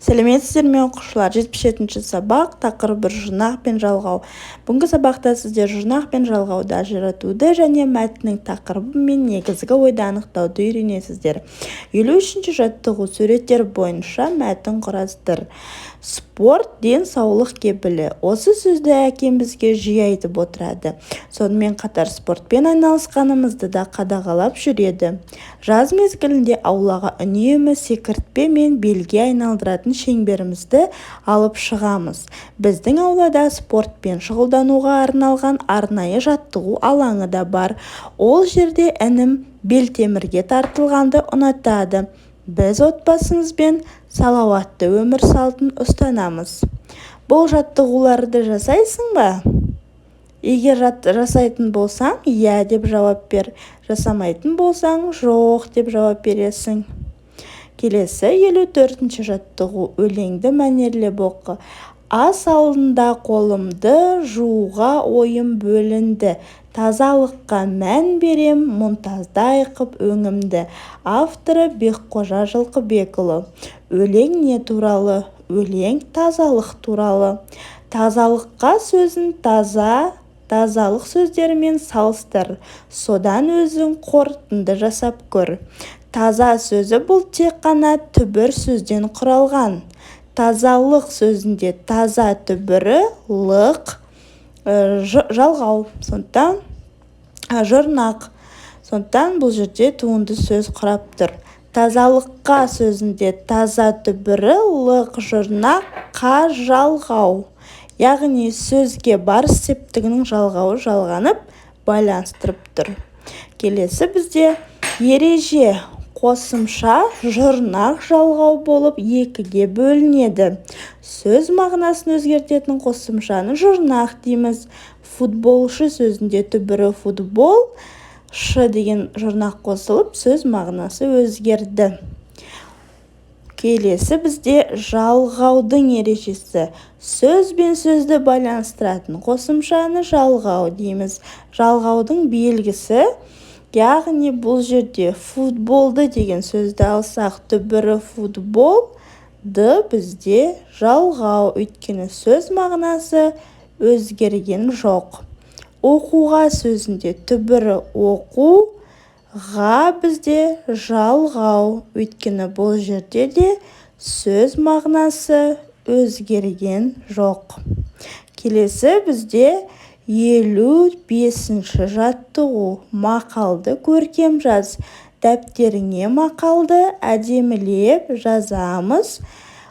Сәлеметсіздер ме, оқушылар! 77-ші сабақ, тақырыбы: жұрнақ пен жалғау. Бүгінгі сабақта сіздер жұрнақ пен жалғауды ажыратуды және мәтіннің тақырыбы мен негізгі ойды анықтауды үйренесіздер. 53-ші жаттығу: суреттер бойынша мәтін құрастыр. Спорт – денсаулық кепілі. Осы сөзді әкем бізге жиі айтып отырады. Сонымен қатар спортпен айналысқанымызды да қадағалап жүреді. Жаз мезгілінде аулаға үнемі секіртпе мен белге айналдыратын шеңберімізді алып шығамыз. Біздің аулада спортпен шұғылдануға арналған арнайы жаттығу алаңы да бар. Ол жерде інім белтемірге тартылғанды ұнатады. Біз отбасымызбен салауатты өмір салтын ұстанамыз. Бұл жаттығуларды жасайсың ба? Егер жасайтын болсаң, «иә» деп жауап бер, жасамайтын болсаң, «жоқ» деп жауап бересің. Келесі 54-ші жаттығу: өлеңді мәнерлеп оқы. Ас алдында қолымды жууға ойым бөлінді. Тазалыққа мән берем, мұнтаздай қып өңімді. Авторы: Бекқожа Жылқыбекұлы. Өлең не туралы? Өлең тазалық туралы. Тазалыққа сөзін таза, тазалық сөздерімен салыстыр. Содан өзің қорытынды жасап көр. Таза сөзі бұл тек қана түбір сөзден құралған. Тазалық сөзінде таза түбірі, лық жалғау, сондықтан жұрнақ, сондықтан бұл жерде туынды сөз құрап тұр. Тазалыққа сөзінде таза түбірі, лық жұрнақ, қа жалғау, яғни сөзге барыс септігінің жалғауы жалғанып, байланыстырып тұр. Келесі бізде ереже: қосымша жұрнақ жалғау болып екіге бөлінеді. Сөз мағынасын өзгертетін қосымшаны жұрнақ дейміз. Футболшы сөзінде түбірі футбол, шы деген жұрнақ қосылып, сөз мағынасы өзгерді. Келесі бізде жалғаудың ережесі. Сөз бен сөзді байланыстыратын қосымшаны жалғау дейміз. Жалғаудың белгісі, яғни бұл жерде футболды деген сөзді алсақ, түбірі футбол, ды бізде жалғау, өйткені сөз мағынасы өзгерген жоқ. Оқуға сөзінде түбірі оқу, ға бізде жалғау, өйткені бұл жерде де сөз мағынасы өзгерген жоқ. Келесі бізде 55-ші жаттығу: мақалды көркем жаз. Дәптеріңе мақалды әдемілеп жазамыз.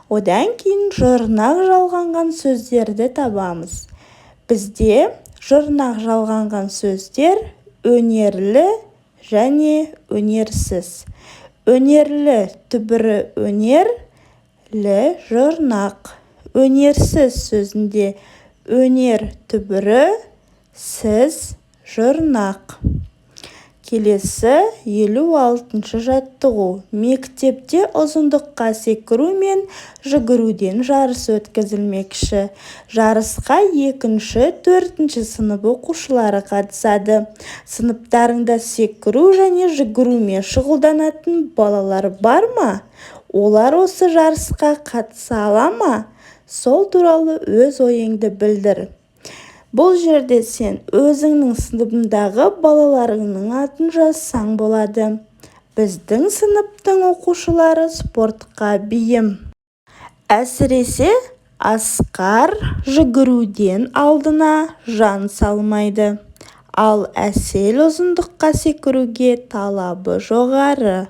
Одан кейін жұрнақ жалғанған сөздерді табамыз. Бізде жұрнақ жалғанған сөздер: өнерлі және өнерсіз. Өнерлі түбірі өнер, лі жұрнақ. Өнерсіз сөзінде өнер түбірі, сіз жұрнақ. Келесі 56-шы жаттығу: мектепте ұзындыққа секіру мен жүгіруден жарыс өткізілмекші. Жарысқа екінші, төртінші сынып оқушылары қатысады. Сыныптарыңда секіру және жүгірумен шұғылданатын балалар бар ма? Олар осы жарысқа қатыса ала ма? Сол туралы өз ойыңды білдір. Бұл жерде сен өзіңнің сыныбыңдағы балаларыңның атын жазсаң болады. Біздің сыныптың оқушылары спортқа бейім. Әсіресе Асқар жүгіруден алдына жан салмайды. Ал Әсел ұзындыққа секіруге талабы жоғары.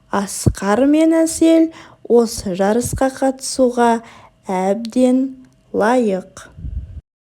Асқар мен Әсел осы жарысқа қатысуға әбден лайық.